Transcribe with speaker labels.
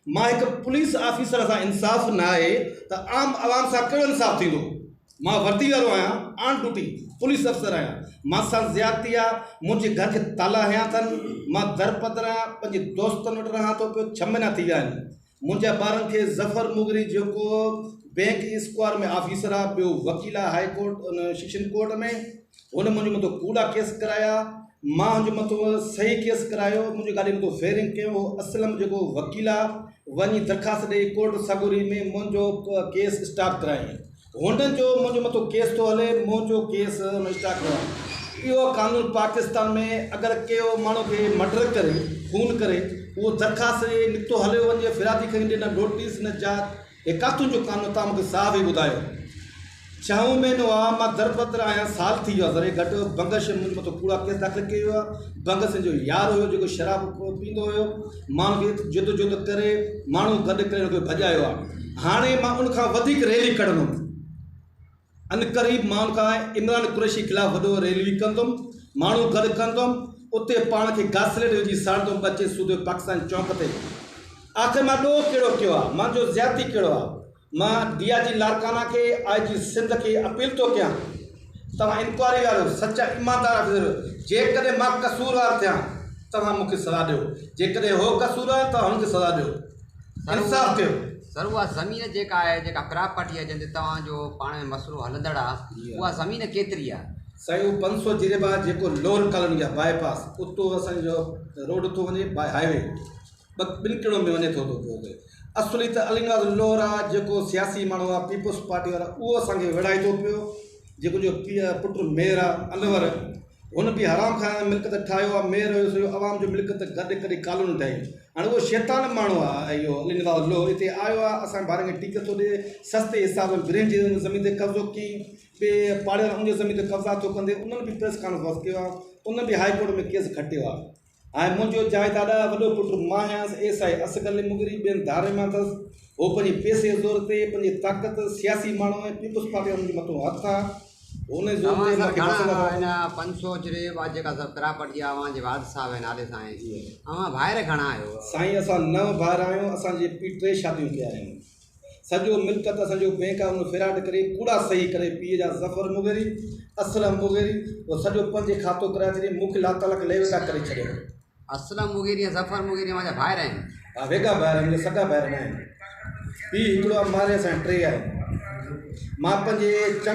Speaker 1: مان هڪ police officer سان انصاف نه آهي ته عام عوام سان ڪهڙو انصاف ٿيندو؟ مان وردي وارو آهيان، آن ڊيوٽي پوليس افسر آهيان، مان سان زيادتي آ، منهنجي گهر کي تالا هنيا اٿن، مان درپدر آهيان، پنهنجي دوستن وٽ رهان ٿو پيو، ڇهه مهينا ٿي ويا آهن، منهنجا ٻارن کي ظفر مغري جيڪو بينڪ اسڪوائر ۾ آفيسر آ، ٻيو وڪيل آ هاء ڪورٽ ان سيشن ڪورٽ ۾، هن منهنجي مٿو ڪوڙا ڪيس ڪرايا، مان هن جي مٿو صحيح ڪيس ڪرايو، منهنجي گاڏي مٿو فيرنگ ڪيو، هو اسلم جيڪو وڪيل آ، وڃي درخواست ڏئي ڪورٽ سڳوري ۾ منهنجو ڪيس اسٽاپ ڪرايائين. هنن جو منهنجو مٿو ڪيس ٿو هلي منهنجو ڪيس اسٽاپ ڪرايو. اهو قانون پاڪستان ۾ اگر ڪيو ماڻهو کي مرڊر ڪري خون ڪري اهو درخواست ڏئي نڪتو هليو وڃي فريادي کڻي ڏي نه نوٽيس نه جاچ هي ڪاٿون جو قانون توهان مونکي صاحب ئي ٻڌايو. ڇهون مهينو آ مان دربدر آهيان سال ٿي ويو آ ذري گهٽ بنگش منهنجي مٿو ڪوڙا ڪيس داخل ڪيو ويو آ بنگش جو يار هيو جيڪو شراب پيندو هيو مان ان کي جد جد ڪري ماڻهو گڏ ڪري ان کي ڀڄايو آ هاڻي مان ان کان وڌيڪ ريلي ڪڍندم ان قريب مان ان کان عمران قريشي خلاف وڏو ريلي ڪندم ماڻهو گڏ ڪندم اتي پاڻ کي گاسليٽ وجهي ساڙندم ٻچي سودي پاڪستان چونڪ تي آخر مان ڏوهه ڪهڙو ڪيو آ مان جو زيادتي ڪهڙو آ مان ڊي I جي لاڙڪاڻا کي آء جي سنڌ کي اپيل ٿو ڪيان توهان انڪوائري وارو سچا ايماندار آفيسر جيڪڏهن مان قصوروار ٿيان توهان مون کي سزا ڏيو جيڪڏهن هو قصوروار توهان هن کي سزا ڏيو انصاف ڪيو.
Speaker 2: سر اها زمين جيڪا آهي جيڪا پراپرٽي آهي جنهن تي توهان جو پاڻ ۾ مسئلو هلندڙ آهي اها زمين ڪيتري آهي؟
Speaker 1: سائين اهو 500 جريب آهي جيڪو لوئر ڪالوني آهي باء پاس اتو اسان جو روڊ ٿو وڃي باء هاء وي ٻه ٻن ڪلو ۾ وڃي ٿو ٿو پيو اتي اصلي ته علي نواز لوهر آ جيڪو سياسي ماڻهو آ پيپلز پارٽي وارا اهو اسان کي وڙهائي ٿو پيو جيڪو جو پيء پٽ مير آ انور هن به حرام خانه ملڪيت ٺاهيو آ مير هيو سو عوام جو ملڪيت گڏ ڪري ڪالوني ٺاهي هاڻي اهو شيطان ماڻهو آ اهو علي نواز لوهر هتي آيو آ اسان ڀائرن کي ٽيڪ ٿو ڏي سستي حساب ۾ برين جي زمين تي قبضو ڪيائين ٻي پاڙي وارن ان جي زمين تي قبضا ٿو ڪندي انهن به پريس ڪانفرنس ڪيو آ انهن به هائي ڪورٽ ۾ ڪيس کٽيو آ ۽ منهنجو جائيداد وڏو پٽ مان آهيانس، S I Asghar Ali Mughri ٻين ڌارين مان اٿس، هو پنهنجي پئسي جي زور تي، پنهنجي طاقت، سياسي ماڻهو ۽ پيپلز پارٽي وارن جي مٿو هٿ آ، هن جي زور
Speaker 2: توهان
Speaker 1: تي
Speaker 2: سر
Speaker 1: مون کي
Speaker 2: گهڻا
Speaker 1: ڦاسندا ٿا.
Speaker 2: هن 500 جريب آ جيڪا سر پراپرٽي آ اوهان جي والد صاحب جي نالي سان آهي اوهان ڀائر گهڻا آهيو؟
Speaker 1: سائين اسان نو ڀائر آهيون، اسان جي پيء ٽي شاديون ڪيا آهن. سڄو ملڪيت اسان جو بينڪ آ ان فراڊ ڪري ڪوڙا صحيح ڪري پيء جا ظفر مغيري اسلم مغيري اهو سڄو پنهنجي کاتو ڪرائي ڇڏي مون کي لاتعلق ليويدا ڪري ڇڏيو.
Speaker 2: اسلم مغيري ۽ ظفر مغيري اوهان جا ڀائر آهن؟
Speaker 1: ها ويڳا ڀائر آهن منهنجا سڳا ڀائر نه آهن پيء هڪڙو آ ماري اسان جا ٽي آهن مان پنهنجي چڱ.